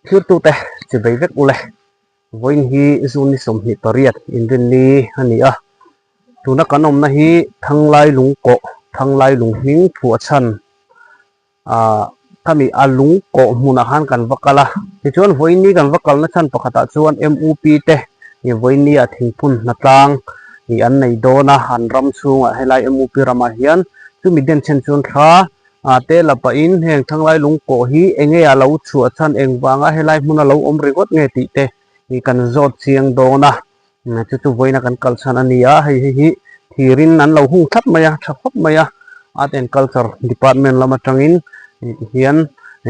Thirtute chibei vek ule. Vawiin hi June ni 28 inrinni a ni a. Tuna kan awmna hi Thanglai lung kawh, Thanglai lung hming phuah chhan ah khami a lung kawh hmunah khan kan va kal a. Tichuan vawiin ni kan va kalna chhan pakhatah chuan MUP te vawiin ni ah thingphun hnatlang ih an nei dawn a, an ram chhungah helai MUP ramah hian chumi denchhen chuan thla A te la pahin heng thanglai lung kawh hi enge a lo chhuah chhan engvanga helai hmuna lo awm ringawt nge tih te hi kan zawt chiang dawn a, chu chu vawiina kan kal chhan a ni a, hei hei hi thirin an lo hung thlap mai a, tha khawp mai a, Art and Culture Department lam atangin hian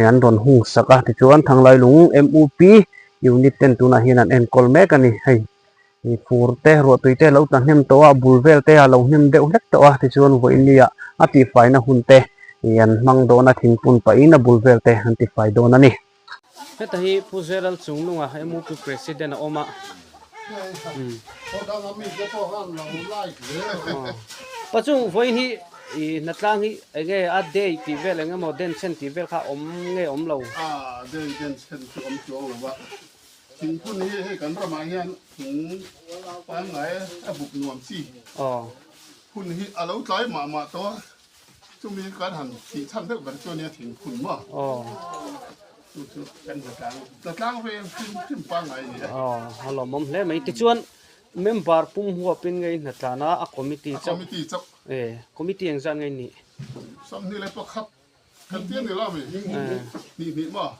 an rawn hung sak a, tichuan thanglai lung MUP unit ten tunah hian an enkawl mek a ni hei. Fur te, ruahtui te a lo tla hnem tawh a, a bul vel te a lo hnem deuh hlek tawh a, tichuan vawiinnia a tihfaina hun te an hmang dawn a, thingpun pahin a bul vel te an tifai dawn a ni. Heta hi Pu Zeral Chungnunga MUP President a awm a. Pachung vawiin hi i hnatlang hi enge a day tih vel eng emaw denchhen tih vel kha awm nge awm lo? A day denchhen chu awm chuang lo a. Thingphun hi hei kan ramah hian thing pangngai a buk nuam chi phun hi a lo tlai mah mah tawh a, chumi kan han thih chhan deuh ber chu ania thingphun maw chu chu kan hlatlang ve hrim hrim pangngai a ni e. A lawmawm hle mai. Tichuan member pum huapin ngei hnatlan a, a committee chauh. A committee chauh. Committee engzat ngei nih? 21. Kan ti a ni lo mi? Hnih hnih maw?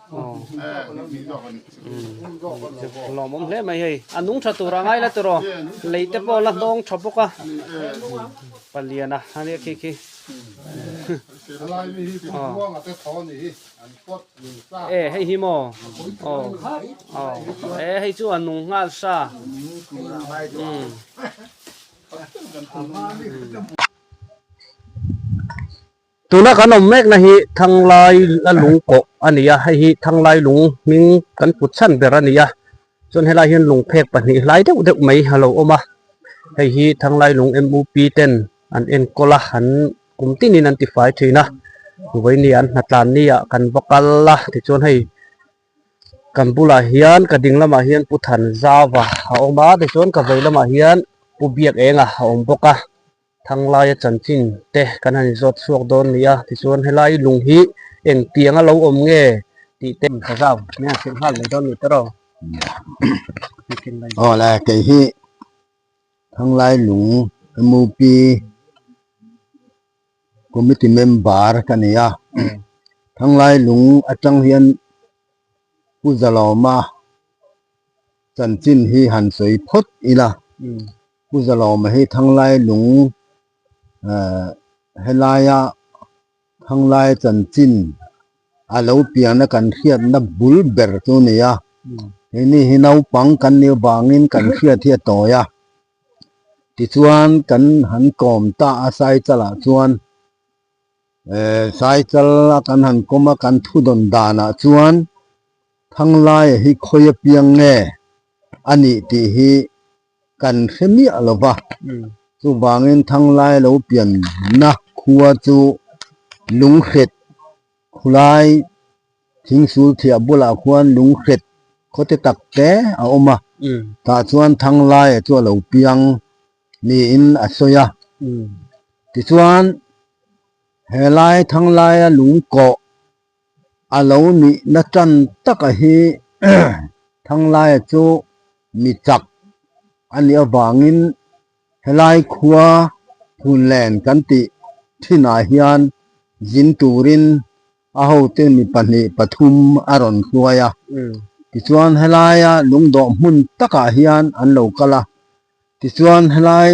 Eh, hnih hnih zawk a ni. Lawmawm hle mai hei. A nung tha tur a ngai la tiraw? Lei te pawh la hnawng tha bawk a. Paliana a nia khi khi. E hei hi maw? Aw. Aw. E hei chu a nung nghal sa. Tuna kan awm mekna hi Thanglai la lung kawh a ni a, hei hi Thanglai lung hming kan put chhan ber a ni a, chuan helai hian lung phek pahnih hlai deuh deuh mai a lo awm a, hei hi Thanglai lung MUP ten an enkawl a, an kum tinin an tifai thin a, vawiin an hnatlan ni ah kan va kal a tichuan hei kan bulah hian ka ding lamah hian Pu Thanzauva a awm a, tichuan ka vei lamah hian Pu Biakenga a awm bawk a. Thanglaia chanchin te kan han inzawt chhuak dawn ni a, tichuan helai lung hi engtiang a lo awm nge tih te ka zau nia hrilh nghal mai dawn ni tawh rawh. Aw le kei hi Thanglai lung MUP committee member ka ni a, Thanglai lung atang hian Pu Zalawma chanchin hi han sawi phawt ila. Pu Zalawma hi Thanglai lung helaia Thanglai chanchin a lo pianna kan hriatna bul ber chu a ni a. Keini hi naupang kan nih avangin kan hriat hi a tawi a. Tichuan kan han kawm ta a Saichalah chuan Saichal a kan han kawm a kan thudawn danah chuan Thanglai hi khawi apiang nge a nih tih hi kan hre miah lo va, chuvangin Thanglai lo pianna khua chu Lunghret khulai thingsul thiah bulah khuan Lunghret khawte tak te a awm a, tah chuan Thanglaia chu a lo piang niin a sawi a. Tichuan helai Thanglaia lungkawh A lo nihna tan taka hi Thanglaia chu mi chak a nih avangin helai khua Phunlen kan tih thinah hian zin turin a hote mi pahnih pathum a rawn hruai a. Tichuan helaia lungdawh hmun takah hian an lo kal a. Tichuan helai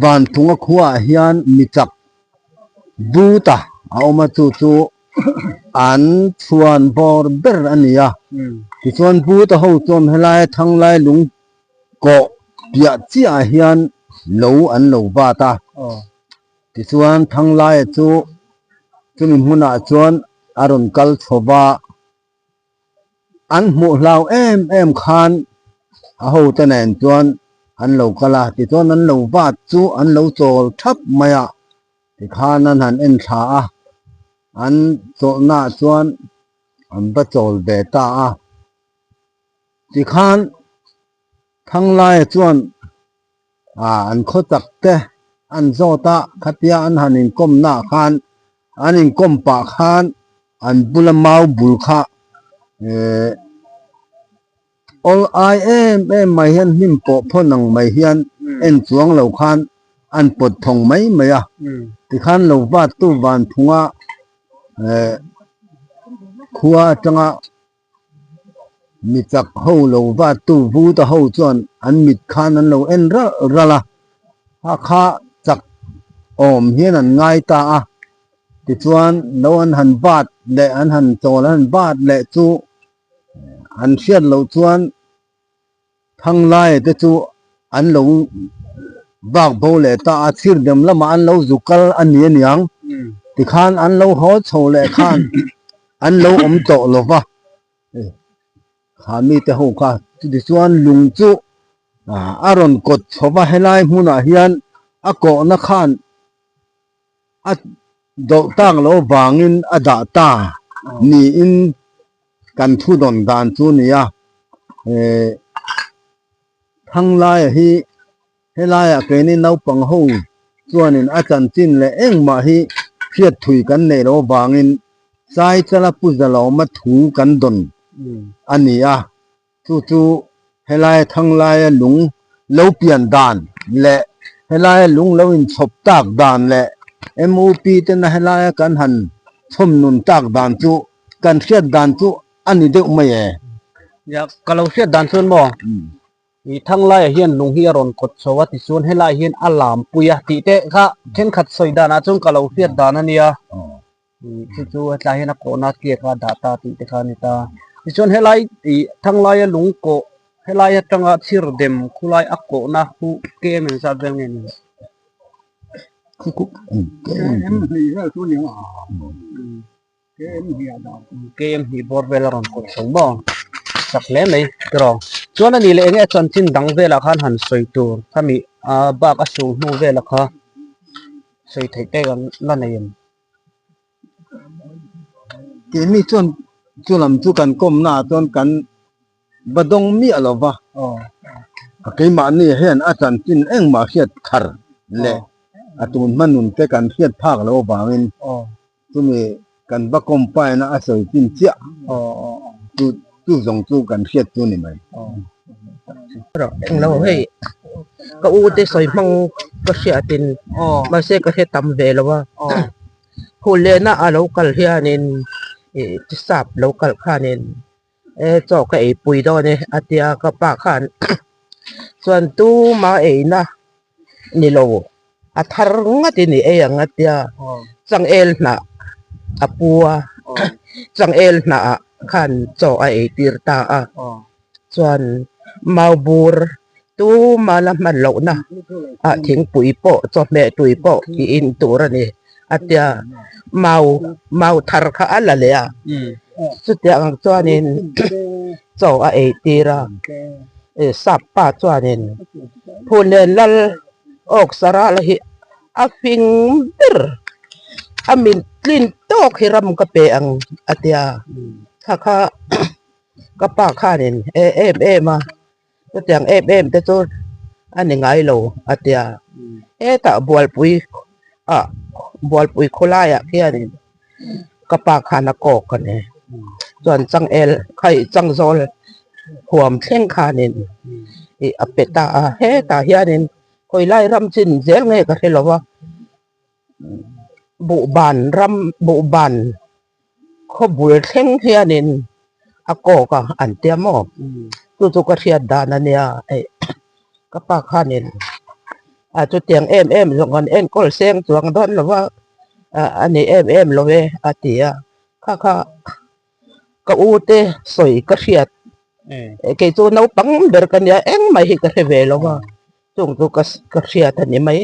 Vanphunga khuaah hian mi chak Buta a awm a, chu chu an chhuan bawr ber a ni a. Tichuan Buta ho chuan helai Thanglai lung kawh piah chiahah hian lo an lo vat a. Tichuan Thanglaia chu chumi hmunah chuan a rawn kal chho va. An hmuh hlau em em khan a hote nen chuan an lo kal a, tichuan an lo vat chu an lo chawl thap mai a, tikhan an han en thla a, an chawlhnaah chuan an va chawl ve ta a. Tikhan Thanglaia chuan an khaw tak te an zawt a, khatia an han inkawmna ah khan an inkawm pah khan an bula mau bul kha eh awl ai em em mai hian hnim pawh phawn ang mai hian en chuang lo khan an pawt thawng mai mai a, tikhan lo vat tu van phunga eh khua atanga Mi chak ho lo vat tu vuta ho chuan an mit khan an lo en ralh ralh a, a kha chak awm hian an ngai ta a, tichuan lo an han vat leh an han chawl an han vat leh chu an hriat loh chuan Thanglaia te chu an lo bak bo leh ta a, chhirdem lamah an lo zu kal a ni aniang. Tikhan an lo haw chho leh khan an lo awm tawh lo va, kha mite ho kha chutichuan lung chu a rawn kawt chho va, helai hmunah hian a kawhna khan a dawlh tak loh vangin a dah ta niin kan thu dawn dan chu a ni a, eh Thanglaia hi helaiah keini naupang ho chuanin a chanchin leh engmah hi hriat thui kan neih loh avangin Saichala Pu Zalawma thu kan dawn a ni a. Chu chu helaia thanglaia lung lo pian dan leh helaia lung lo inchhawp tak dan leh MUP tena helaia kan han chhawm nun tak dan chu kan hriat dan chu a ni deuh mai e. Nia, ka lo hriat dan chuan maw? I thanglaiah hian lung hi a rawn kawt chho a tichuan helaiah hian a lam pui a tih te kha thenkhat sawi danah chuan ka lo hriat dan a nia. Chu chu hetlai hian a kawhna tliak a dah ta tih te kha a ni ta. Tichuan helai ih thanglai a lung kawh helai atanga chhir dem khulai a kawhna khu kem engzat vel nge ni? Kem hnih bawr vel a rawn kawh chho maw? Chak hle mai tiraw. Chuan a nih leh enge a chanchin dang velah khan han sawi tur khami bak a sul hnu velah kha. Sawi theih te kan la nei em? Keini chuan chu lam chu kan kawmna ah chuan kan va dawng miah lo va, keimahni hian a chanchin engmah hriat thar leh a tun hma nun te kan hriat phak loh avangin chumi kan va kawm paina a sawi chin chiah chu chu zawng chu kan hriat chu ni mai. Englo hei ka u te sawi hmang ka hriatin mahse ka hre tam ve lo a hun lehna a lo kal hianin ih tisap lo kal khanin e chaw ka ei pui dawn e a tia ka pa khan chuan tuma eina ni lo a thar ngatin i ei ang a tia changel hnah a pu a changel hnah ah khan chaw a ei tir ta a chuan mau bur tuma la hman loh na ah thingpui pawh chawhmeh tui pawh i in tur a ni a tia mau mau thar kha a la leh a chutiang ang chuanin chaw a ei tir a sap pa chuanin Phunen lal awk saral hi a fing ber a min tlin tawk hi ram ka pe ang a tia kha kha ka pa khanin e em em a chutiang em em te chu a ni ngai lo a tia hetah bualpui ah bualpui khawlaiah khianin ka pa khan a kawk a ni chuan changel khaih changzawl huam thleng khanin ih a pe ta a hetah hianin khawilai ram chin zel nge ka hre lo va buhban ram buhban khaw bul thleng hianin a kawk a an tia maw chu chu ka hriat dan a nia hei ka pa khanin a chutiang em em zawng an enkawl seng chuang dawn lo va a ni em em lo e a ti a kha kha ka u te sawi ka hriat kei chu naupang ber ka nia engmah hi ka hre ve lo va. Chung chu ka ka hriat a ni mai.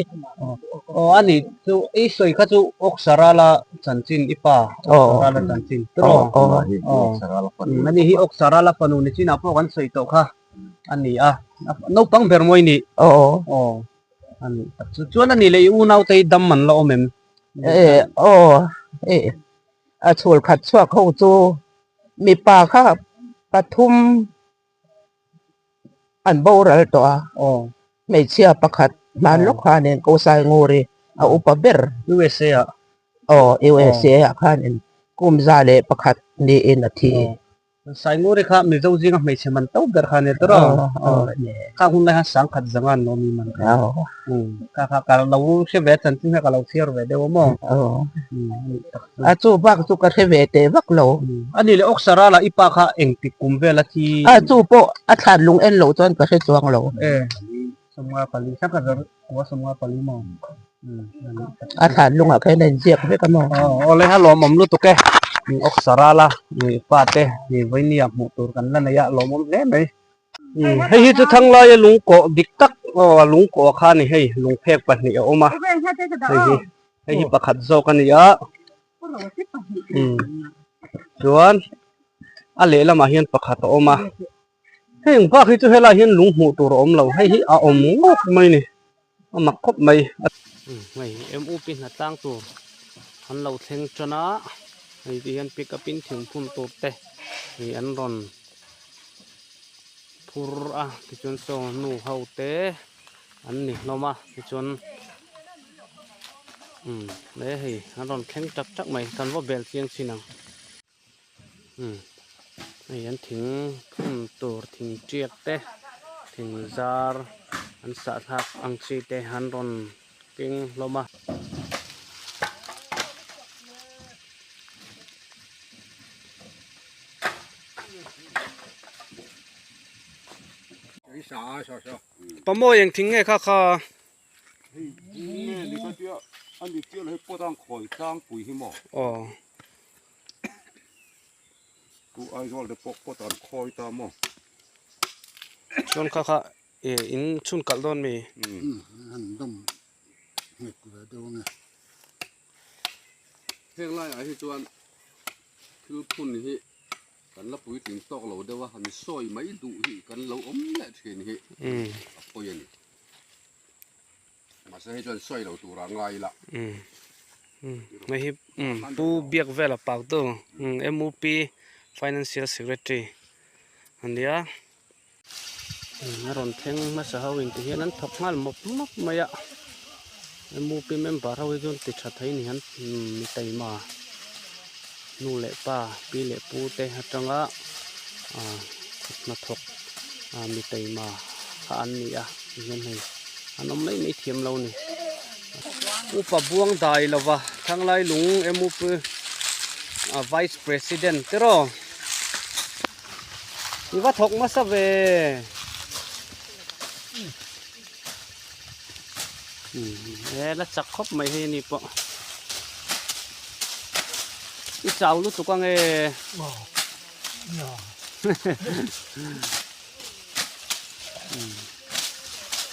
Aw a ni chu i sawi kha chu Awksarala chanchin i pa Awksarala chanchin tiraw? Aw a ni hi Awksarala fanu ni chinah pawh kan sawi tawh kha a ni a naupang ber mawi ni. Aw aw a ni tak chu chuan a ni leh i unaute hi dam an la awm em? Aw a chhul khat chhuak ho chu. Mipa kha pathum an boral tawh a, hmeichhia pakhat hman lawk khanin Ko Sainguri a upa ber. USA ah? Aw, USA ah khanin kum 101 niin a thi. Sainguri kha Mizo zinga hmeichhe man to ber kha a ni tawh a, khang hun lai khan sangkhat zanga an lawm i man kha. Kha kha ka lo hre ve a chanchin kha ka lo chhiar ve deuh a maw. A chu bak chu ka hre ve teh vak lo. A ni leh Oksara lah i pa kha engtik kum vel a thi? A chu pawh a thlan lung en loh chuan ka hre chuang lo. E, 54, sangkhat kua 54 maw? A thlan lungah khan a inziak vek a maw? Aw le a lawmawm lutuk e. Oksara la i pa te vawinia hmuh tur kan la nei a lawmawm hle mai. Hei hi chu Thanglaia lungkawh dik tak aw a lungkawh kha a ni hei lungphek pahnih a awm a hei hi hei hi pakhat zawk a ni a chuan a lehlamah hian pakhat a awm a heng bak hi chu helaiah hian lung hmuh tur a awm lo hei hi a awm ngawt mai a ni a mak khawp mai hei M_U_P hnatlang tur an lo thleng tan a hei ti hian pick up in thingphun tur te ih an rawn. Phur a tichuan saw nu ho te an ni hlawm a tichuan umm he hei an rawn thleng tak tak mai kan va bel chiang chin ang umm hei an thing phun tur thing tiak te thing zar an sahthlak ang chi te an rawn keng hlawm a. Pamawi eng thing nge kha kha? Aw. Chuan kha kha in chhun kalh dawn mi? Heng laiah hi chuan thil phun hi kan la puitling tawk lo deuh a, han sawi mai duh hi kan lo awm leh thin hi a pawi a ni. Mahse hei chuan sawi lo turah ngai ila. Hei hi Pu Biak Vela Pak tu MUP Financial Secretary a nia. A rawn thleng hmasa ho in ti hian an thawk nghal mawp mawp mai a M_U_P member ho hi chuan ti tha thei ni an mi taima nu leh pa pi leh pu te atanga ah hnathawk ah mi taima kha an ni a ti hian hei an awm mai mai thiam lo a ni upa buang dai lova thanglai lung M_U_P vice president te rawh. I va thawk hmasa ve. E la chak khawp mai hei ani pawh. I chau lutuk ange.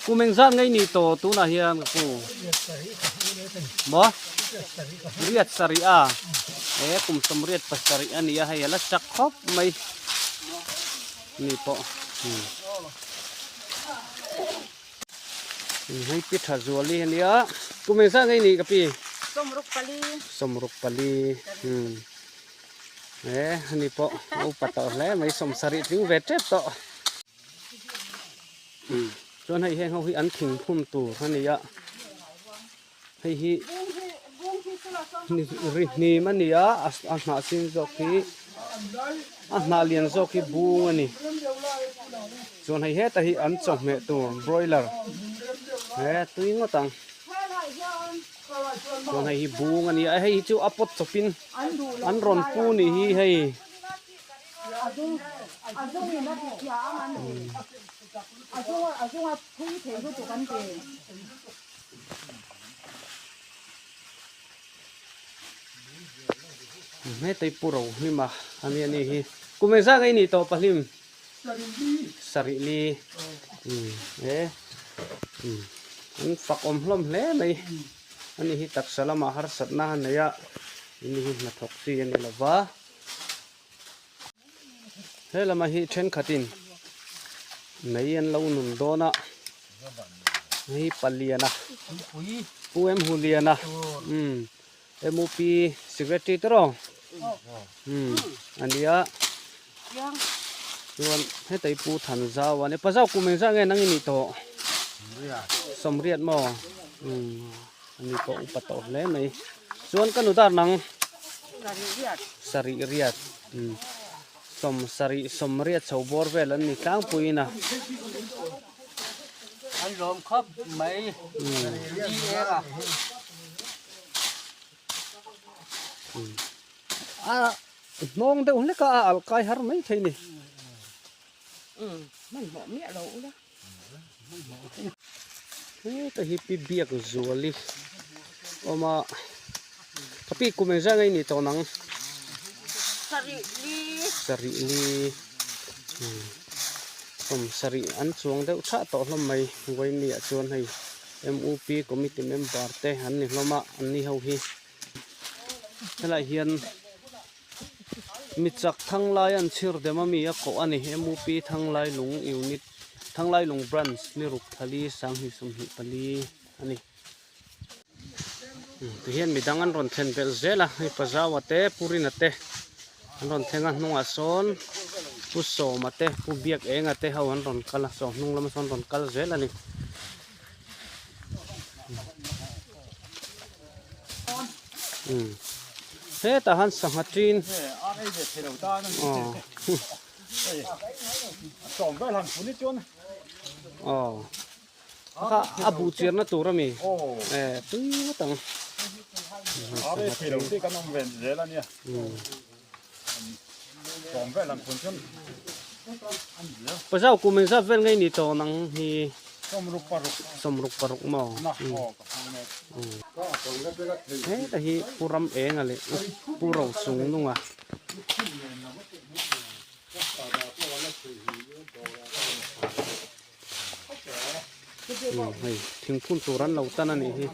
Kum engzat ngei ni tawh tunah hian ka pu? Maw? Riat sarih a. E kum sawmriat pasarih a ni a hei a la chak khawp mai ni pawh. Hei pi tha zual hi a nia. Kum engzat ngei ni ka pi? Sawmruk pali. Sawmruk pali. E ani pawh a upa tawh hle mai sawmsarih tling ve tep tawh. Chuan hei heng ho hi an thing phun tur a ni a hei hi ri hnim a ni a a hnah sin zawk hi a hnah lian zawk hi bung a ni chuan hei heta hi an chawhmeh tur broiler he tui ngawt ang chuan hei hi bung a ni a hei hi chu a pawt chawpin an rawn pu nih hi hei. Hmetei pu ro hlim a a nia ni hi kum engzah nge i nih tawh pahlim sarih li e an fak awm hlawm hle mai a ni hi taksa lamah harsatna a nei a ni hi hnathawk chi a ni lova. He lama hi thenkhatin mei an lo nun dawn a hei paliana pu em hu liana umm M_U_P secretary te rawh umm a nia. Chuan hetei Pu Thanzau a nia. Pazau kum engzah nge nang i nih tawh? Sawmriat maw? Umm ani pawh upa tawh hle mai. Chuan ka nu dar nang? Sarih riat. Umm sawm sarih sawmriat chho bawr vel an ni tlangpuiin a. An lawm khawp mai. Ni eng a. A hnawng deuh hlek a, a alh kai har mai thei ni. Hmanhmawh miah lo ula. Heta hi pi biak zuali awm a, ka pi kum engzah nge i nih tawh nang? Sarih li. Sarih li. Kum sarih an chuang deuh thah tawh hlawm mai Vawinia ah chuan hei MUP committee member te an ni hlawm a, an ni ho hi. Helaiah hian mi chak Thanglai an chhir dem ami a kawh a ni. MUP Thanglai lung unit Thanglai lung branch ni ruk thali sanghnih 24 a ni. Tihian midang an rawn thlen belh zel a, hei Pazaua te Purina te an rawn thleng a hnungah sawn Pu Sawma te Pu Biakenga te ho an rawn kal a, saw hnung lamah sawn an rawn kal zel a ni. Hetah han sangha ṭin aw kha a buh chiarna tur ami e tui ngawt ang Pazau kum engzat vel ngei ni tawh nang hi sawmruk paruk maw heta hi pu ram enga leh pu ro chung nunga. Hei thingphun tur an lo tan a nih hi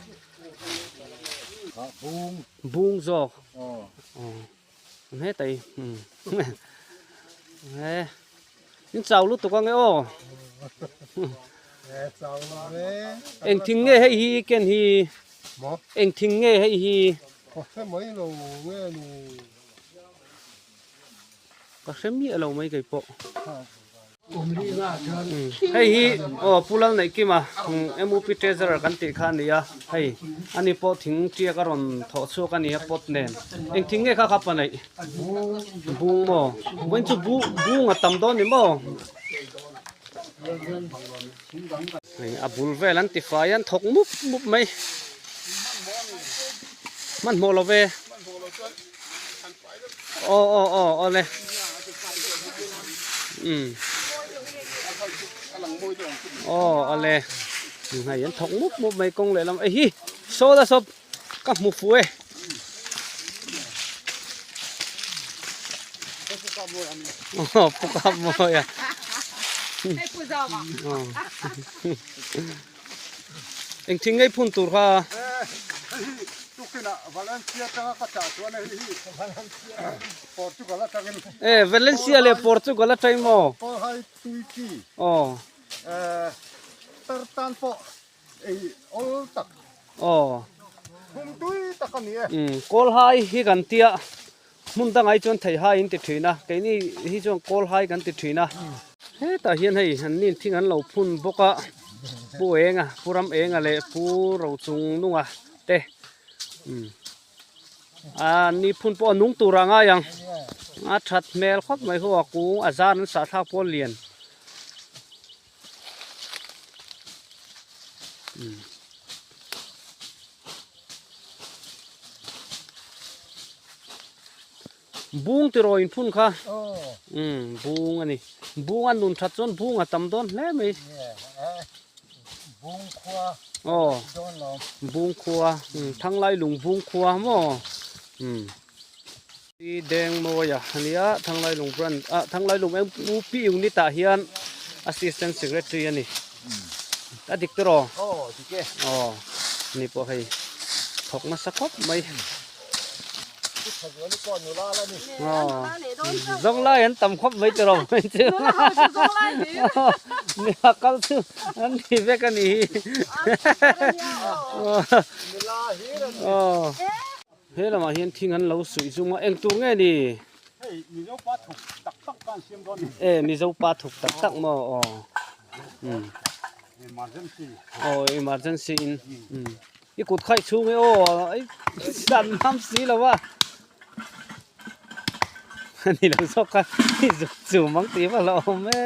bung zawk an heta hi he in chau lutuk ange aw eng thing nge hei hi ken hi eng thing nge hei hi ka hre miah lo mai kei pawh. Hei hi aw Pu Lalneihkima MUP Treasurer kan tih kha a ni a, hei ani pawh thing tiak a rawn thawh chhuak a ni a pot nen. Eng thing nge kha kha pa neih? Bung maw? Vawiin chu bung a tam dawn ni maw? Hei a bul vel an ti fai a an thawk mup mup mai. Hmanhmawh lo ve. Aw aw aw awle umm aw awle hei an thawk mup mup mai kawng lehlam ei hi saw la saw ka hmu fuh e aw pu kap mawi a Eng thing ngei phun tur kha. Tukinah Valencia atanga ka chah chuan hei hi Portugal atangin. E Valencia leh Portugal atang maw? Kawlhai tui chi. Aw. Tar tan pawh ei awl tak. Aw. Thum tui tak a ni e. Kawlhai hi kan tia Hmun dangah hi chuan theihai in ti thin a, keini hi chuan kawlhai kan ti thin a. Hetah hian hei an nin thing an lo phun bawk a, Pu Enga, Pu Ram Enga leh Pu Rochung Nunga te umm an ni phun pawh a nung tur ah ngai ang, a that hmel khawp mai ho a kung a zar an sah thlak pawh a lian. Umm. Bung tiraw in phun kha umm bung a ni bung a nun that chuan bung a tam dawn hle mai aw bung khua thanglai lung bung khua maw umm i deng mawi a ania thanglai lung branch ah thanglai lung MUP unit ah hian assistant secretary a ni a dik tiraw aw ni pawh hei thawk nasa khawp mai zawng lai an tam khawp mai tiraw mai chu nia kal chu an ni vek a ni hi aw. He lamah hian thing an lo suih zum a, eng tur nge ni? Hei Mizo pa thuk tak tak ka an siam dawn ni. E Mizo pa thuk tak tak maw aw. Um. Emergency. Aw emergency in. Um. I kut khaih chhung e aw ai san mam si lo a. Ani lo zawk kha i zuk chu mang tih va hlauhawm e.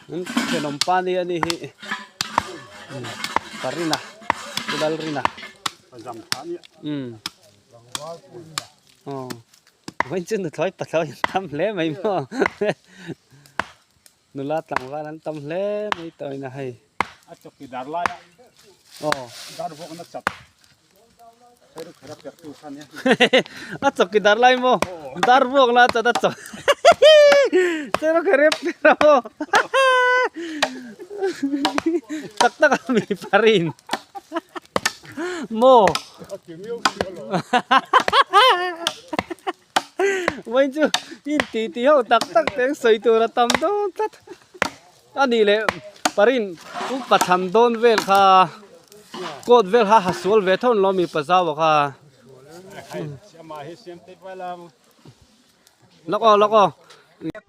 Um thenawm pa ni ani hi. Um Parina Pu Lalrina. Um. Aw vawiin chu nuthlawi pathlawi an tam hle mai maw nula tlangval an tam hle mai tawhin a hei a chawkidar laia aw dar vawkna chat kher a perh tu kha nia a chawkidar lai maw dar vawkna chat a chawk kher a perh a maw tak tak a mi parin maw Vawiin chu in ti ti ho tak tak te ang sawi tur a tam dawn tlat a nih leh parin upa thlan dawn vel kha coat vel kha ha sual ve tho an lo mi pazau a kha Lawk aw lawk aw.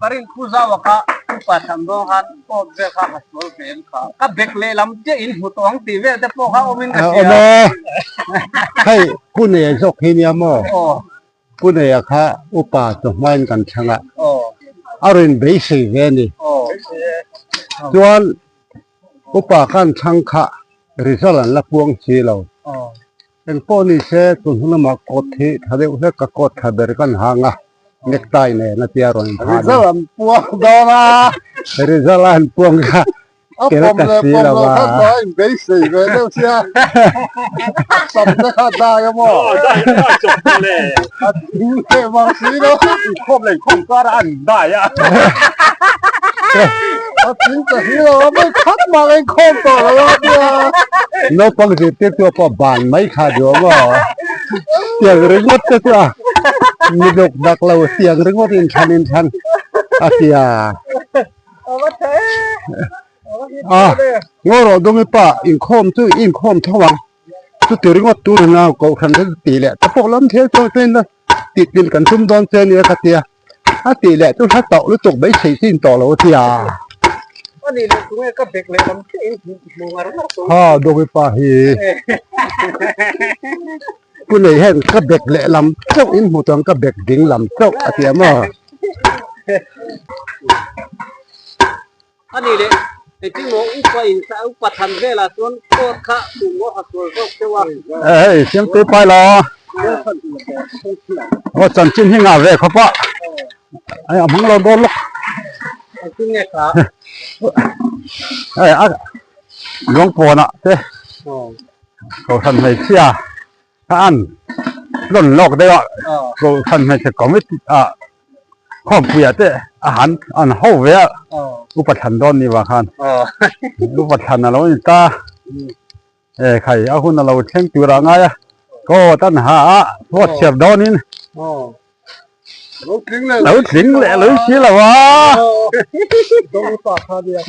Parin khu zau a kha upa thlan dawn khan coat vel kha ha sual ve em kha. Ka bek leh lam chiah in hmu tawh ang tih vel te pawh kha awm in ka hria. Awm e. Hei Pu Neia zawk hi nia maw? Pu Neia kha upa chawhmain kan thleng a. A rawn beisei ve a ni. Chuan upa khan thlang kha result an la puang si lo. Engpawh ni se tun hun lamah coat hi tha deuh hlek ka coat tha ber kan hang a, necktie nen a tia rawn inha a ni. Result an puang dawn a. Result an puang kha A tel pawm ka leh si pawm lo loh a. kha ka inbeisei ve deuh sia, a sam te kha dai a maw? Dai dai chawp tawh le. A thing leh vang si lo. Inkhawm leh inkhawm kar a an dai a. A thing ta si lo a, mai khat mah la inkhawm tawh lo a nia. Naupang zirtirtu pawh ban mai kha duh maw? Tiang ringawt te chu a mi luk dak lo tiang ringawt inthlan inthlan a ti a. A ngaw rawh dawng i pa inkhawm chu i inkhawm tho ang chuti ringawt tur a nau kohhran te chu tih leh ta pawh lam thil chuan chuan ila tih tlin kan tum dawn che ania ka tia a tih leh chu hla tawh lutuk beisei chin tawh lo a tia. Ha dawng i pa hi pu nei hian ka bek leh lam chauh in hmu chuan ka bek ding lam chauh a ti a maw. A ni leh, engtin maw upa in upa than velah chuan court kha tum maw ha sual zawk deuh a. E hei siamtu pai lo aw chanchin hi ngah ve khawp a ai a hmang lo dawn lawk. Engtin nge kha? Hei a luangpawnah te kohhran hmeichhia kha an tlawn lawk deuh a kohhran hmeichhe committee ah khawmpuiah te a han an ho ve a upa thlan dawn ni vang khan upa thlan a lo ni ta e khai a hun a lo thleng tur ah ngai a coat an ha a coat chhiar dawnin lo tling leh lo si lo a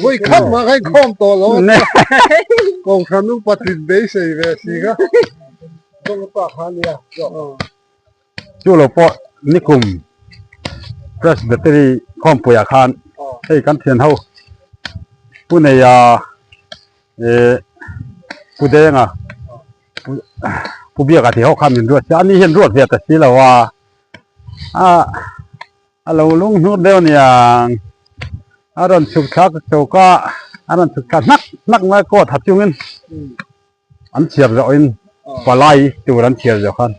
Vawi khat mah kha inkhawm tawh lo a kohhran upa tlin beisei ve si kha Chu lo pawh nikum Presbytery khawmpuiah khan hei kan thian ho Pu Neia eh Pu Denga Pu Biaka tih ho khan min ruat sia ani hian ruat ve ta si lo a a a lo lung hnur deuh aniang a rawn chhuk thlak chhuk a a rawn chhuk thla hnak hnak mai a coat ha chungin an chhiar zawhin palai tur an chhiar zawh khan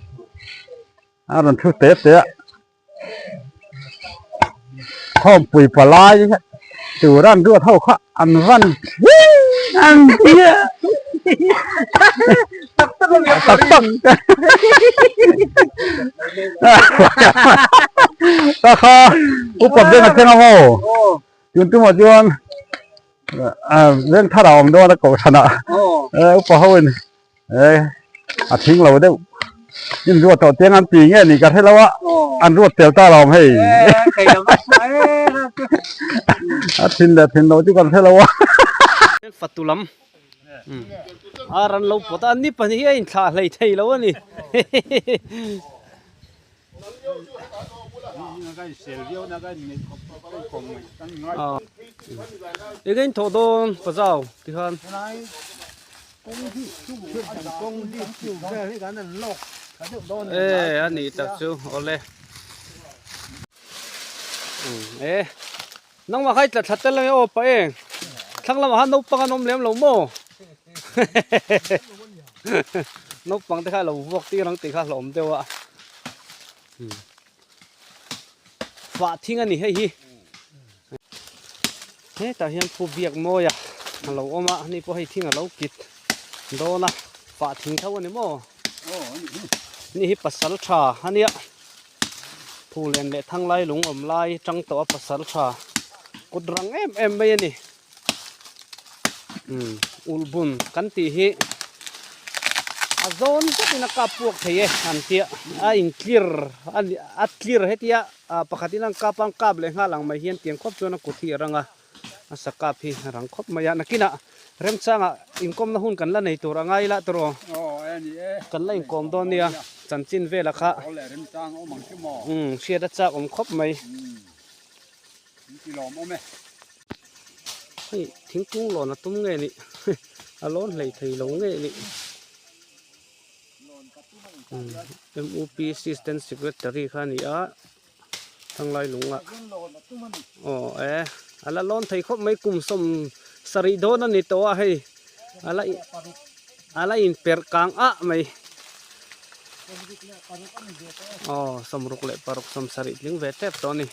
a rawn thu te te a khawmpui palai tur an ruat ho kha an van an tia tak tak tak tak ta kha upa beng a thleng a maw tun tumah chuan Veng thar a awm dawn a kohhran ah upa ho in a thing lo deuh in ruat tawh chiang an ti nge ni ka hre lo a an ruat tel ta lo awm hei a thin leh thin loh chu kan hre lo a. Fatu lam ar an lo pawt a an ni pahnih hi a inthlah hlei thei lo a ni. Eng in thawh dawn pazau tikhan. E a nih tak chu awle. E nangmah kha i tla thla tel ange aw pa eng thlang lamah khan naupang an awm lem lo maw naupang te kha a lo vuak tir ang tih kha a hlauhawm deuh a fah thing a ni hei hi hetah hian pu biak mawi a a lo awm a ani pawh hei thing a lo kit dawn a fah thing tho a ni maw ni hi pasal tha a nia Phulen leh Thanglai lung awm lai tang tawh a pasal tha kut rang em em mai a ni umm ulhbun kan tih hi a zawn zetin a kap puak thei e an tia a in clear a ni a clear hetia ah pakhatin an kap a an kap leh nghal ang mai hian tiang khawp chuan a kut hi a rang a a sa kap hi a rang khawp mai a nakinah remchangah inkawmna hun kan la nei tur a ngai lah tawh kan la inkawm dawn nia chanchin velah kha umm hriat a chak awm khawp mai hei thingkung lawn a tum nge nih a lawn hlei thei lo nge nih M_U_P assistant secretary kha a ni a. Thanglai lung ah aw e a la lawn thei khawp mai kum sawm sarih dawn a ni tawh a hei a la a la in perh kang ah mai aw sawmruk leh paruk sawm sarih tling ve tep tawh a ni.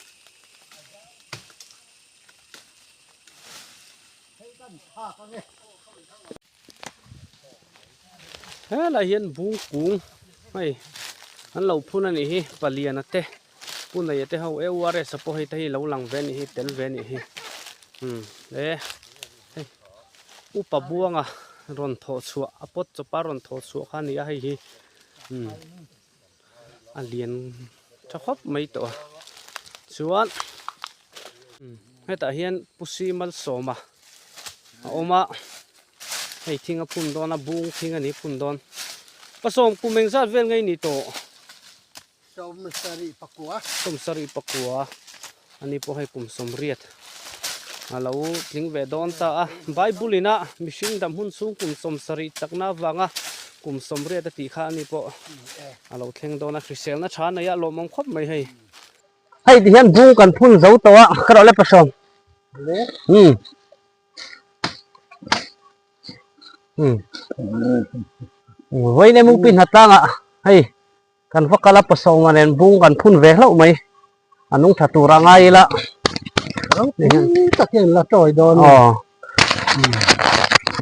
Helai hian bung kung hei an lo phun a nih hi paliana te pu neia te ho e urs a pawh hei te hi lo lang ve a nih hi tel ve a nih hi umm e hei upa buanga rawn thawh chhuah a pawt chawpa rawn thawh chhuah kha a ni a hei hi umm a lian tha khawp mai tawh a chuan hetah hian pusi malsawma a awm a hei thing a phun dawn a bung thing a ni phun dawn pasawm kum engzat vel ngei ni tawh sawmsarih pakua ani pawh hei kum sawmriat a lo tling ve dawn ta a bible ina mihring dam hun chhung kum sawmsarih chakna avanga kum sawmriat a tih kha ani pawh a lo thleng dawn a hriselna tha nei a lawmawm khawp mai hei. Hei ti hian bung kan phun zo tawh a ka rawh le pasawm umm umm vawiin emaw pi hnatlangah hei. Kan va kal a pasawma nen bung kan phun ve hlauh mai. A nung tha tur a ngai ila. Ropui tak hian la tawi dawn a. Aw.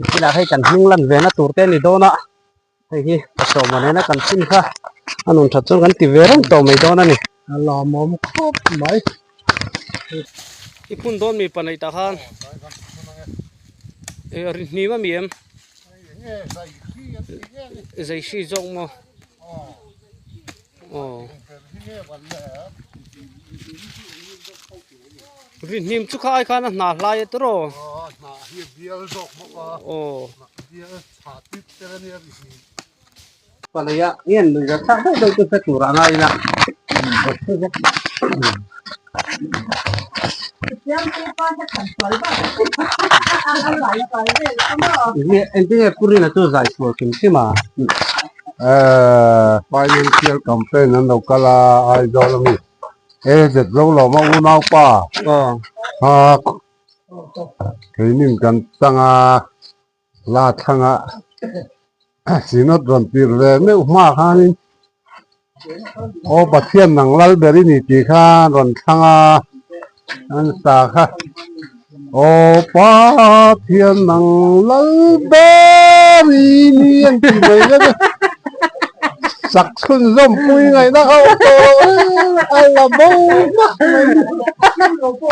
Thil ah hei kan hming lan ve na tur te a ni dawn a. Hei hi pasawma nena kan phun kha a nun that chuan kan ti ve reng tawh mai dawn a ni. A lawmawm khawp mai. I phun dawn mi pa neih tah khan. E ri hnim a mi em? Zai hri zawk maw? Aw. Ri hnim chu kha ai khan a hna hlai a tawrh aw. Paleia hian lui zat thlak deuh deuh chu hre tur a ngai ila. Engtin nge Pu Rina chu zai sual hrim hrim a? Financial campaign an lo kal a Aizawl ami AZ Zolawma unaupa keinin kan tang a. La thlanga Synod rawn tir ve meuh hma khanin Aw Pathian nang lal ber i ni tih kha rawn thlang a, an sa kha Aw Pathian nang lal ber i ni an ti mai vek a, sak chhunzawm pui ngaihna kha awm tawh lo e, a la bo hmak mai.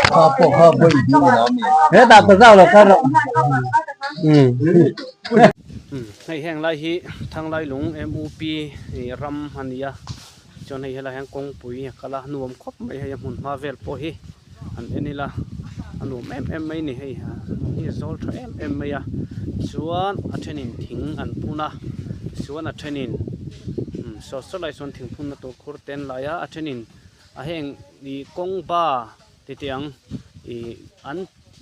Kha pawh kha vawi hnih a ni. Hetah ka zau lo kha rawh. Hei heng lai hi Thanglailung MUP ram a ni a, chuan hei helai hian kawngpui a kal a, nuam khawp mai hei a hmun hma vel pawh hi han en ila a nuam em em mai a ni hei hmun hi a zawl tha em em mai a, chuan a thenin thing an phun a, chuan a thenin saw saw lai sawn thing phunna tur khur te an lai a, a thenin. A heng ih kawng ba ti teh ang ih an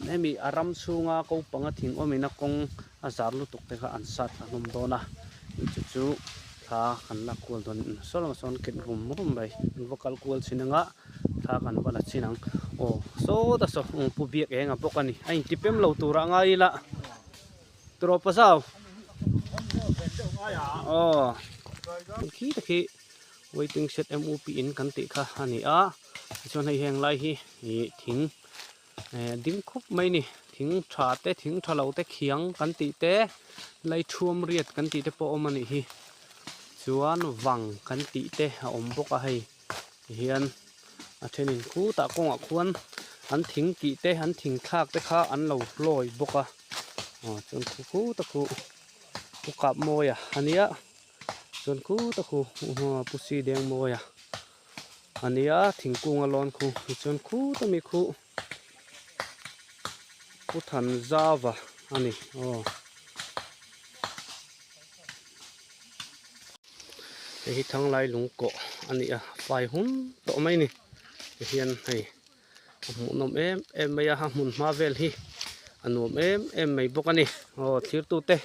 hemi a ram chhunga ko panga thing awmin a kawng a zar lutuk te kha an sat thla hlawm dawn a chu chu thla kan lak kual dawn saw lamah sawn ket rum rum mai an va kal kual chhin anga thla kan va la chhin ang aw sawta saw pu biak eng a bawk a ni a inti pem lo turah a ngai ila tawp a zau aw khi te khi waiting shed M U P in kan tih kha a ni a tichuan hei heng lai hi ih thing eh ding khup mai a ni thing tha te thing tha lo te khiang kan tih te lai thuam riat kan tih te pawh a awm a nih hi chuan vang kan tih te a awm bawk a hei tihian a thenin khutah kawngah khuan an thing tih te an thing thlak te kha an lo hlawi bawk a aw chuan khu khuta khu pu kap mawi a ania chuan khuta khu pu si deng mawi a ania thingkung a lawn khu tichuan khuta mi khu pu than zava a ni aw. Hei hi thanglai lung kawh a ni a fai hun tawh mai a ni tihian hei a hmuhnawm em em mai a a hmun hma vel hi a nuam em em mai bawk a ni aw thirtute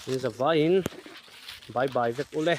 in zavaiin bye bye vek ule.